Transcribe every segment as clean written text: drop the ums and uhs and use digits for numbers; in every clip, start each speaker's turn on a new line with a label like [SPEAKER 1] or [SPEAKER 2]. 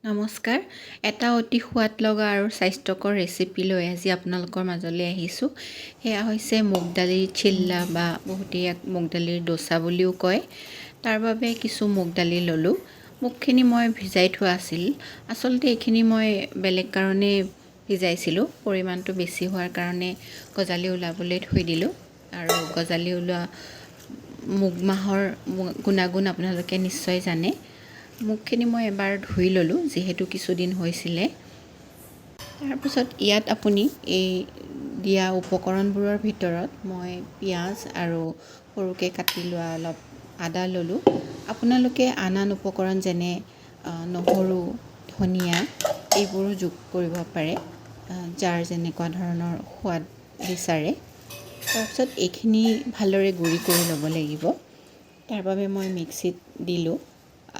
[SPEAKER 1] নমস্কাৰ। এটা অতি সোৱাদ লগা আৰু স্বাস্থ্যকৰ ৰেচিপি লৈ আজি আপোনালোকৰ মাজলৈ আহিছোঁ। সেয়া হৈছে মুগ দালিৰ চিল্লা বা বহুতে ইয়াক মুগ দালিৰ দোচা বুলিও কয়। তাৰ বাবে কিছু মুগ দালি ল'লোঁ। মুগখিনি মই ভিজাই থোৱা আছিল। আচলতে এইখিনি মই বেলেগ কাৰণে ভিজাইছিলোঁ। পৰিমাণটো বেছি হোৱাৰ কাৰণে গজালি ওলাবলৈ থৈ দিলোঁ। আৰু গজালি ওলোৱা মুগ মাহৰ গুণাগুণ আপোনালোকে নিশ্চয় জানে। মুগখিনি মই এবাৰ ধুই ল'লোঁ, যিহেতু কিছুদিন হৈছিলে। তাৰপিছত ইয়াত আপুনি এই দিয়া উপকৰণবোৰৰ ভিতৰত মই পিঁয়াজ আৰু সৰুকৈ কাটি লোৱা অলপ আদা ল'লোঁ। আপোনালোকে আন আন উপকৰণ যেনে নহৰু, ধনিয়া এইবোৰো যোগ কৰিব পাৰে, যাৰ যেনেকুৱা ধৰণৰ সোৱাদ বিচাৰে। তাৰপিছত এইখিনি ভালদৰে গুড়ি কৰি ল'ব লাগিব। তাৰ বাবে মই মিক্সিত দিলোঁ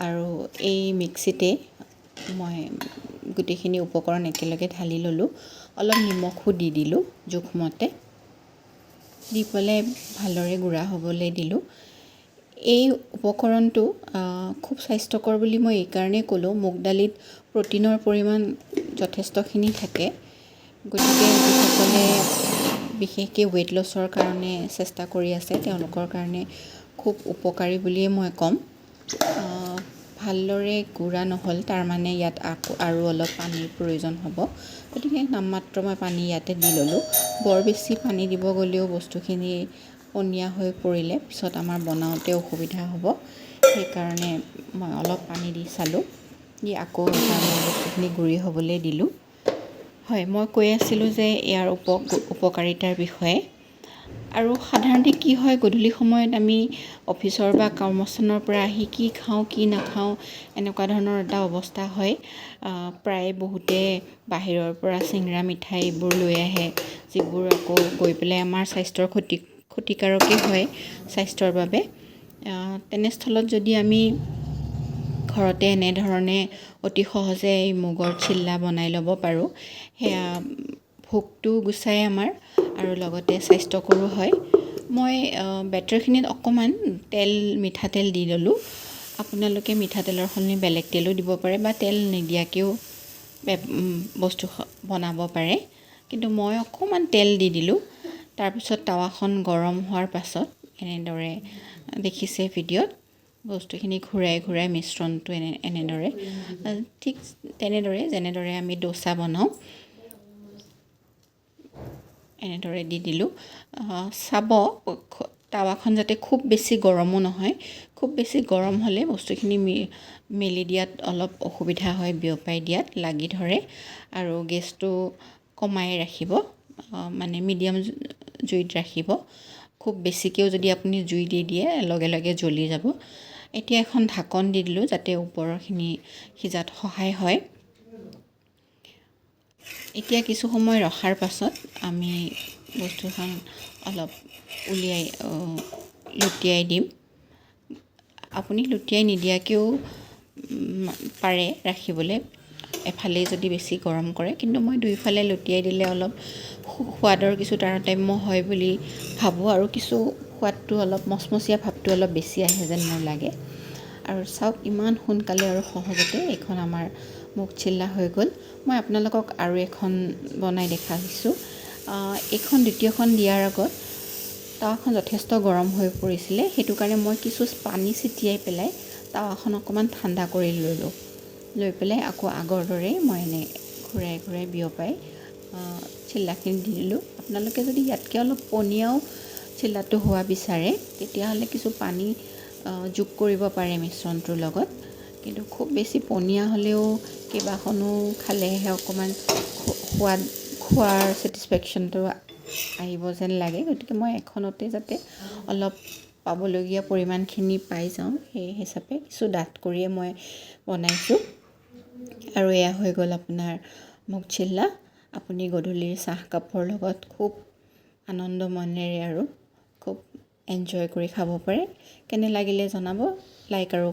[SPEAKER 1] আৰু এই মিক্সিতে মই গোটেইখিনি উপকৰণ একেলগে ঢালি ল'লোঁ। অলপ নিমখো দি দিলোঁ জোখমতে। দি পেলাই ভালদৰে গুড়া হ'বলৈ দিলোঁ। এই উপকৰণটো খুব স্বাস্থ্যকৰ বুলি মই এইকাৰণেই ক'লোঁ, মুগ দালিত প্ৰ'টিনৰ পৰিমাণ যথেষ্টখিনি থাকে। গতিকে যিসকলে বিশেষকৈ ৱেইট লছৰ কাৰণে চেষ্টা কৰি আছে, তেওঁলোকৰ কাৰণে খুব উপকাৰী বুলিয়ে মই ক'ম। ভালদৰে গুড়া নহ'ল, তাৰমানে ইয়াত আকৌ আৰু অলপ পানীৰ প্ৰয়োজন হ'ব। গতিকে নামমাত্ৰ মই পানী ইয়াতে দি ল'লোঁ। বৰ বেছি পানী দিব গ'লেও বস্তুখিনি পনীয়া হৈ পৰিলে পিছত আমাৰ বনাওঁতে অসুবিধা হ'ব। সেইকাৰণে মই অলপ পানী দি চালোঁ, দি আকৌ এবাৰ মই বস্তুখিনি গুড়ি হ'বলৈ দিলোঁ। হয়, মই কৈ আছিলোঁ যে ইয়াৰ উপকাৰিতাৰ বিষয়ে। আৰু সাধাৰণতে কি হয়, গধূলি সময়ত আমি অফিচৰ বা কৰ্মস্থানৰ পৰা আহি কি খাওঁ কি নাখাওঁ এনেকুৱা ধৰণৰ এটা অৱস্থা হয়। প্ৰায় বহুতে বাহিৰৰ পৰা চিংৰা, মিঠাই এইবোৰ লৈ আহে, যিবোৰ আকৌ গৈ পেলাই আমাৰ স্বাস্থ্যৰ ক্ষতিকাৰকেই হয় স্বাস্থ্যৰ বাবে। তেনেস্থলত যদি আমি ঘৰতে এনেধৰণে অতি সহজে এই মুগৰ চিল্লা বনাই ল'ব পাৰোঁ, সেয়া ভোকটোও গুচায় আমাৰ আৰু লগতে স্বাস্থ্যকৰো হয়। মই বেটাৰখিনিত অকণমান তেল, মিঠাতেল দি ল'লোঁ। আপোনালোকে মিঠাতেলৰ সলনি বেলেগ তেলো দিব পাৰে বা তেল নিদিয়াকৈও বস্তু বনাব পাৰে। কিন্তু মই অকণমান তেল দি দিলোঁ। তাৰপিছত টাৱাখন গৰম হোৱাৰ পাছত এনেদৰে দেখিছে ভিডিঅ'ত, বস্তুখিনি ঘূৰাই ঘূৰাই মিশ্ৰণটো এনেদৰে, ঠিক তেনেদৰে যেনেদৰে আমি দোচা বনাওঁ, এনেদৰে দি দিলোঁ। চাব টাৱাখন যাতে খুব বেছি গৰমো নহয়। খুব বেছি গৰম হ'লে বস্তুখিনি মেলি দিয়াত অলপ অসুবিধা হয়, বিয়পাই দিয়াত লাগি ধৰে। আৰু গেছটো কমাই ৰাখিব, মানে মিডিয়াম জুইত ৰাখিব। খুব বেছিকৈও যদি আপুনি জুই দি দিয়ে, লগে লগে জ্বলি যাব। এতিয়া এখন ঢাকন দি দিলোঁ, যাতে ওপৰৰখিনি সিজাত সহায় হয়। এতিয়া কিছু সময় ৰখাৰ পাছত আমি বস্তুখন অলপ উলিয়াই লুটিয়াই দিম। আপুনি লুটিয়াই নিদিয়াকৈও পাৰে ৰাখিবলৈ, এফালেই যদি বেছি গৰম কৰে। কিন্তু মই দুয়োফালে লুটিয়াই দিলে অলপ সোৱাদৰ কিছু তাৰতম্য হয় বুলি ভাবোঁ আৰু কিছু সোৱাদটো অলপ মচমচীয়া ভাৱটো অলপ বেছি আহে যেন মোৰ লাগে। আৰু চাওক, ইমান সোনকালে আৰু সহজতে এইখন আমাৰ মুগ চিল্লা হৈ গ'ল। মই আপোনালোকক আৰু এখন বনাই দেখাইছোঁ। এইখন দ্বিতীয়খন দিয়াৰ আগত টাৱাখন যথেষ্ট গৰম হৈ পৰিছিলে, সেইটো কাৰণে মই কিছু পানী ছটিয়াই পেলাই টাৱাখন অকণমান ঠাণ্ডা কৰি ল'লোঁ। লৈ পেলাই আকৌ আগৰ দৰেই মই এনে ঘূৰাই ঘূৰাই বিয়পাই চিল্লাখিনি দি দিলোঁ। আপোনালোকে যদি ইয়াতকৈ অলপ পনীয়াও চিল্লাটো হোৱা বিচাৰে, তেতিয়াহ'লে কিছু পানী যোগ কৰিব পাৰে মিশ্ৰণটোৰ লগত। কিন্তু খুব বেছি পনীয়া হ'লেও কেইবাখনো খালেহে অকণমান সোৱাদ, খোৱাৰ ছেটিছফেকশ্যনটো আহিব যেন লাগে। গতিকে মই এখনতে যাতে অলপ পাবলগীয়া পৰিমাণখিনি পাই যাওঁ, সেই হিচাপে কিছু ডাঠ কৰিয়ে মই বনাইছোঁ। আৰু এয়া হৈ গ'ল আপোনাৰ মুগ চিল্লা। আপুনি গধূলিৰ চাহকাপৰ লগত খুব আনন্দ মনেৰে আৰু খুব এনজয় কৰি খাব পাৰে। কেনে লাগিলে জনাব, লাইক আৰু